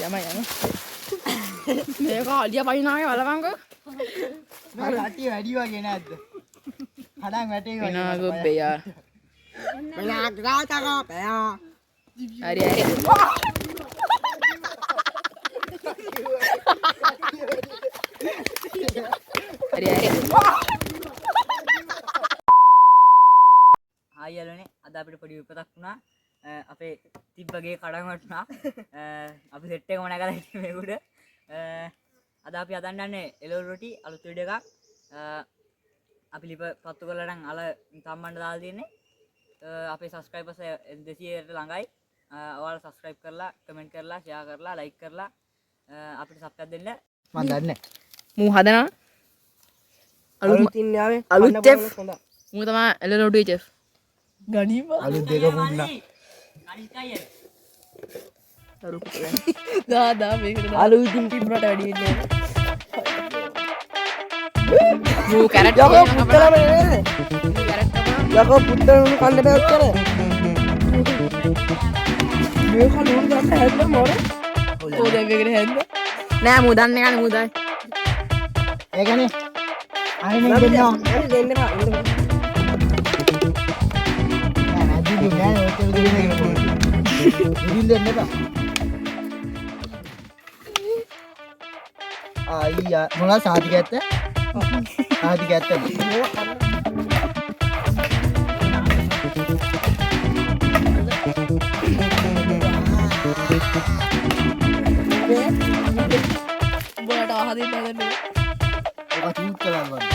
යම යම. මේක අලිය පයින්නාගේ බලපන්කෝ. මේ කට්ටිය වැඩි වගේ නැද්ද? කඩන් වැටේ වගේ. විනා ගොබ්බේ යා. මෙලා ගාතකෝ පෑ. හරි හරි. හරි හරි. ආයි යාළුවනේ, අද අපිට පොඩි විපතක් වුණා. අපේ තිබ්බගේ කඩන් වැටුණා. අපි සෙට් එකම නැගලා හිටියේ මේක උඩ. අද අපි හදන්න යන්නේ එළවලු රොටි අලුත් වීඩියෝ එකක්. අපි ලිප පත්තු කරලා නම් අල තම්බන්න දාලා තියෙන්නේ. අපේ සබ්ස්ක්‍රයිබර්ස් 200ට ළඟයි. ඔයාලා සබ්ස්ක්‍රයිබ් කරලා, කමෙන්ට් කරලා, ෂෙයා කරලා, ලයික් කරලා අපිට සබ් එකක් දෙන්න. මං දන්නේ නැහැ. මූ හදනවා. අලුත් ඉන්නේ ආවේ. අලුත් චෙෆ්. මූ තමයි එළවලු රොටි චෙෆ්. ගනීම අලුත් දෙක පුන්න. අනිත් අය. දා දා මේකට දා. අලු ඉතින් තිබ්බට වැඩි වෙන්නේ නැහැ. මූ කැරට් යකෝ පුත්තලම නෙවෙයි. කැරට් කපනවා. යකෝ පුත්තලම කන්න බෑ ඔච්චර. මේක ලුණු ගන්න හැද්ද මොර? ඔව් දැන් මේකට හැද්ද? නෑ මූ දන්නේ නෑනේ මූ දන්නේ. ඒකනේ. අනේ නේ දෙන්නවා. දෙන්න එපා. ඉන්න. නෑ නෑ දුන්නේ නෑ ඔය දෙන්න කියලා. දුන්න දෙන්න එපා. අයියා මොනවා සාතික ඇත්ත? සාතික ඇත්තද? උඹලට අහදින්න හදන්නේ. ඔක චූට් කරලා බලන්න.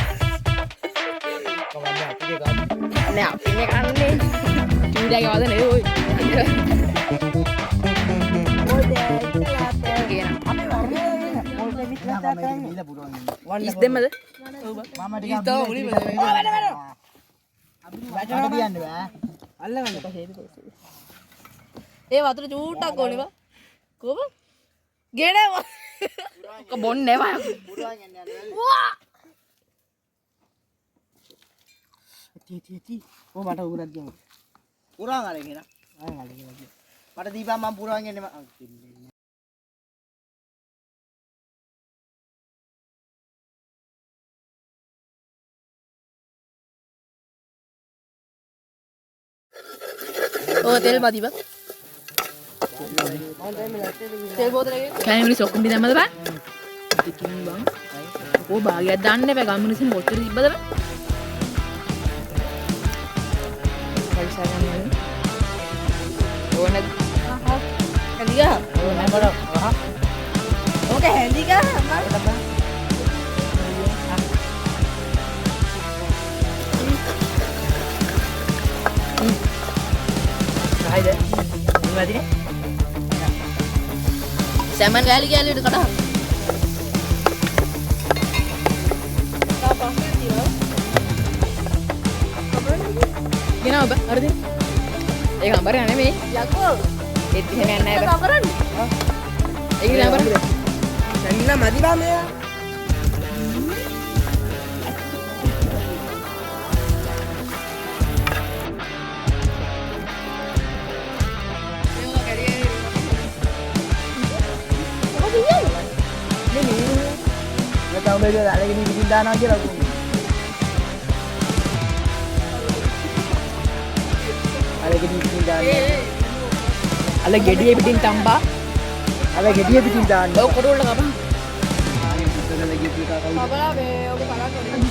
කවන්නේ අපිට ගන්න. නෑ අපි මේ කන්නේ. චූඩියාගේ වද නෙවෙයි ඔය. කියන. නෑ මම ඒක දීලා පුරවන් ඉන්න. ඉස් දෙම්මද? මම ටිකක් ඉස් තව මුලින්ම දෙන්න. මට තියන්න බෑ. අල්ලගන්න. ඒ වතුර චූට්ටක් ඕනේ බා. කොහොම? ගෙන ඔක බොන්නේ බා. පුරවන් යන්න යන්න. තී තී තී. ඔව් මට උගුරක් ගියා. පුරවන් අරගෙන එන. ආයෙ අල්ලගෙන ගියා. මට දීපන් මම පුරවන් එන්නේ මම. ඔව් තෙල් මදි බා. තෙල් බෝතලේ කෑම මිනිස් ඔක්කොම දැම්මද බා? ඉතින් බං. ඔය භාගයක් දාන්න එපා ගම් මිනිස්සුන් කොච්චර තිබ්බද බා? පයිසා ගන්න ඕනේ. ඕනද? හැඳි ගහ. නෑ මට. ඕක හැඳි ගහ. හයිද? මුල් ඇතිනේ. සැමන් කෑලි කෑලියට කඩහන්. තව ප්‍රශ්නයක් තියෙනවා. ගෙනාව බා අර දෙන්න. ඒක අඹරන නෙමෙයි. යකෝ. ඒත් එහෙම යන්නේ නෑ බා. අඹරන්න. ඒක නෑ අඹරන්න. දැන් නම් මදි බා මෙයා. නැත්නම් ඔබ ඒක අරගෙන ඉතින් දානවා කියලා කොහොමද? අරගෙන ඉතින් දානවා. අල ගෙඩිය පිටින් තම්බා. අර ගෙඩිය පිටින් දාන්න. ඔව් කොටු වල කපන්. ආනේ පුතගල ගියපු එක කවුද? කපලා මේ ඔබ කරන්න ඕනේ.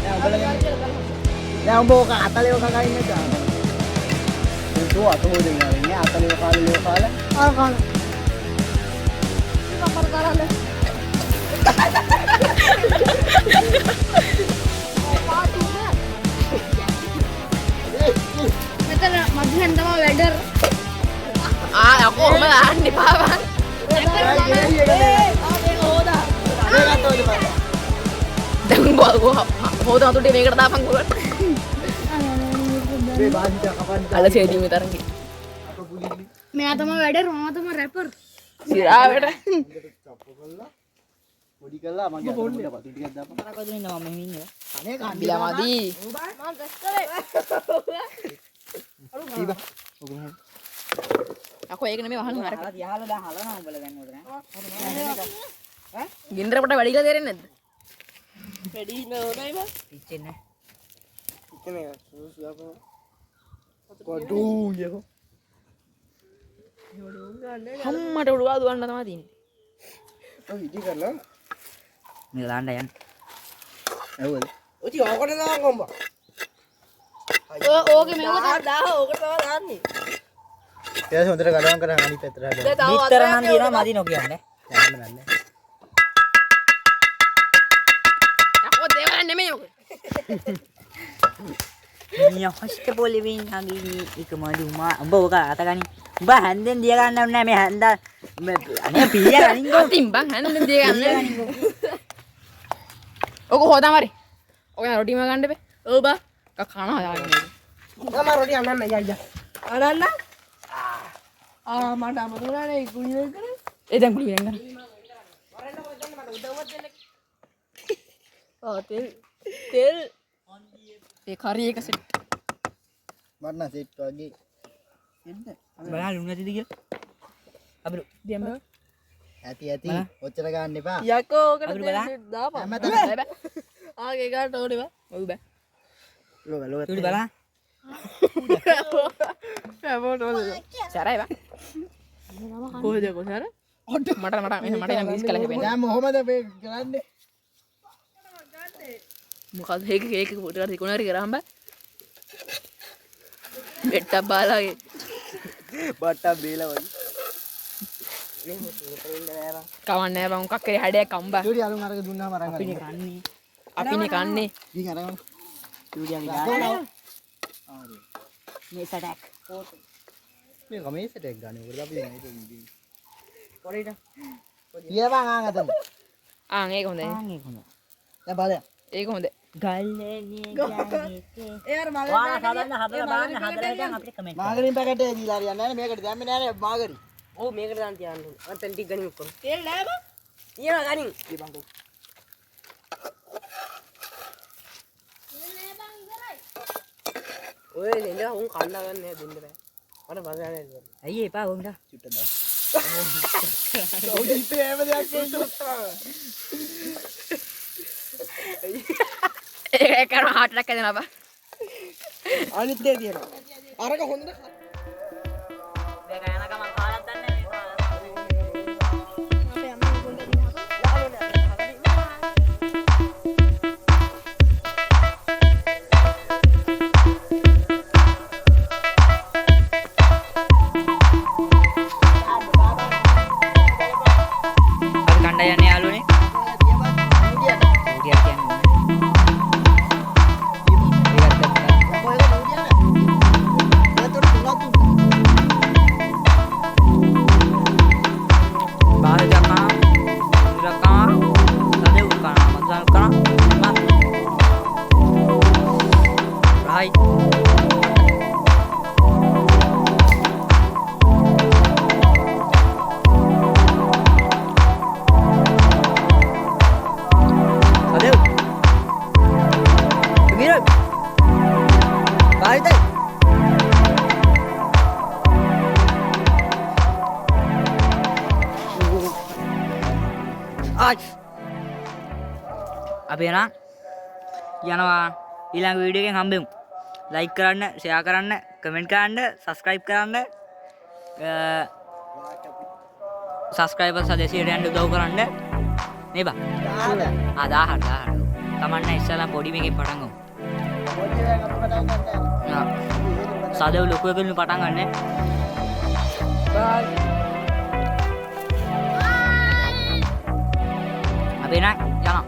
නෑ උඹලා නෑ උඹ ඔක අතලේ ඔක කයින් නැද්ද? ඒ අත හොදගෙන ඉන්නේ අතලේ කාලා ලේ කාලා ආ කාලා. කපර කරන්න. මෙතන මධ්‍යහන් තමයි වැඩර්. ආ යකෝ ඔහම දාන්න එපා බං. ආ මේක හොදා. මේකත් හොද බං. දැන් උඹ හොද වතුර ටික මේකට දාපන් කොහොමද? මේ බාහිර කපන්න. අල සේදීමේ තරංගේ. අප පුලිලි. මෙයා තමයි වැඩර් මම තමයි රැපර්. සිරාවට. චප්ප කළා. පොඩි කළා මගේ අතට පොඩ වතුර ටිකක් දාපන්. මරක් වතුර ඉන්න මම මෙහෙම ඉන්නේ. අනේ කන්න. බිලා මදි. මම රෙස් කරේ. දීපන්. ඔක මෙහෙම. යකෝ ඒක නෙමෙයි වහන අරක. හලා තියහලා දැන් හලනවා උඹලා දැන් උතන. ඈ ගින්දර පොට වැඩි කියලා තේරෙන්නේ නැද්ද? වැඩි නෑ හොඳයි බං. පිච්චෙන්නේ නෑ. පිච්චෙන්නේ නෑ. සුසු යකෝ. කොඩු යකෝ. හම්මට උඩුවා දුවන්න තමයි තියෙන්නේ. ඔය ඉදි කරලා මේක දාන්න යන්න. ඇහුවද? ඔය ඉතින් ඕකට දාන්න කොම්බා. ඔය ඕකේ මේක දාහ ඕකට තමයි දාන්නේ. ඊට හොඳට ගලවම් කරන් අනිත් පැත්තට හදන්න. දැන් තව බිත්තර නම් තියෙනවා මදි නොකියන්නේ. යන්න නන්නේ. යකෝ දේවල් නෙමෙයි ඔක. මිය හොස්ට පොළවෙන් හගිනි එක මදුමා උඹ ඔක අත ගනි. උඹ හැන්දෙන් දිය ගන්න ඕනේ නෑ මේ හැන්ද අනේ පීය ගනින්කෝ. අතින් බං හැන්දෙන් දිය ගන්න. ඔක හොදා මරි. ඔක යන රොටිම ගන්න බෑ. ඔව් බා. කන හදාගන්න. මම රොටි අනන්න යා යා. අනන්න. ආ මට අමතක වුණා නේ කුණි වෙන් කරේ. ඒ දැන් කුණි වෙන් කරා. ආ තෙල් තෙල් ඒ කරි එක සෙට්. මට නම් සෙට් වගේ. බලන්න ලුණු නැතිද කියලා. අපිට දියම් බං. ඇති ඇති ඔච්චර ගන්න එපා. යකෝ ඕකට අපිට තෙල් බලන්න. සෙට් දාපන්. හැමතැනම බෑ. ආ ඒ ගාට ඕනේ බා. ඔව් බෑ. ලෝක ලෝක චූටි බලන්න. හැමෝටම ඕනේ. සරයි බං. කොහෙද කොහේ මට මට මෙහෙම මට එනම් මිස් කළා හැබැයි. දැන් මොහොමද මේ කරන්නේ? මොකද ඒක ඒක ෆොටෝ එකක් තිකුණා හරි කරාම බෑ. බෙට්ටක් බාලා වගේ. බට්ටක් බීලා වගේ. කවන්නේ නෑ බං මොකක් හරි හැඩයක් අම්බා. චූටි අලුන් අරක දුන්නාම අරන් ගන්න. අපිනේ කන්නේ. අපිනේ කන්නේ. ගිහින් අරගන්න. චූටි අපි දාන්න. මේ සටක්. මේ ගමේ සෙට් එක ගන්න. මොකද අපි මේ දෙන්නේ. පොඩිට. ඊයවන් ආන් අතන. ආන් ඒක හොඳයි. ආන් ඒක හොඳයි. දැන් බලයන්. ඒක හොඳයි. ගල්ලේ ගානේ. ඒ අර මල ඔයාලා හදන්න හදලා බලන්න හදලා හිටන් අපිට කමෙන්ට් කරන්න. මාගරින් පැකට් එක දීලා හරියන්නේ නැහැ නේ. මේකට දැම්මේ නැහැ නේ මාගරින්. ඔව් මේකට දාන්න තියන්න ඕනේ. අර තෙල් ටික ගනින් ඔක්කොම. තෙල් නෑ බං. තියනවා ගනින්. දීපන්කෝ. ඔය නෙල උන් කන්න ගන්න නෑ දෙන්න බෑ. මට මග නෑ දෙන්න. ඇයි එපා කොහොමද? චුට්ට දා. ඔව් ඉතින් එහෙම දෙයක් කියන්නේ. ඒක ඒක කරන හાર્ට් එකක් හැදෙනවා බං. අනිත් දේ තියෙනවා. අරක හොඳට මේක යන ගමන් කාලක් දන්නේ නෑ. අපේ අම්මා ගොඩ දිනහම අපි කණ්ඩායම් යන්නේ යාළුවනේ. ඌටියක් කියන්නේ. ඒකත් දැක්කා. ඔය එක නූඩියා නෑ. ඒතකොට තුනක් දුන්නා. බාහිර කා, ඉර කා, සදෙව් කා, මදුසන් කා, මත්. රයි. සදෙව්. විරයි. බාහිරයි. ආයි. අපි එහෙනම් යනවා ඊළඟ වීඩියෝ එකෙන් හම්බෙමු. ලයික් කරන්න, ෂෙයා කරන්න, කමෙන්ට් කරන්න, සබ්ස්ක්‍රයිබ් කරන්න. සබ්ස්ක්‍රයිබර්ස් 200ට යන්න උදව් කරන්න. නේ බා. ආ 1000 1000. කමන්නේ ඉස්සෙල්ලා පොඩි මේකෙන් පටන් ගමු. පොඩි එකක් අපි පටන් ගන්න. ආ. සදෙව් ලොකු එකකින් පටන් ගන්න. බයි. අපි එහෙනම් යනවා.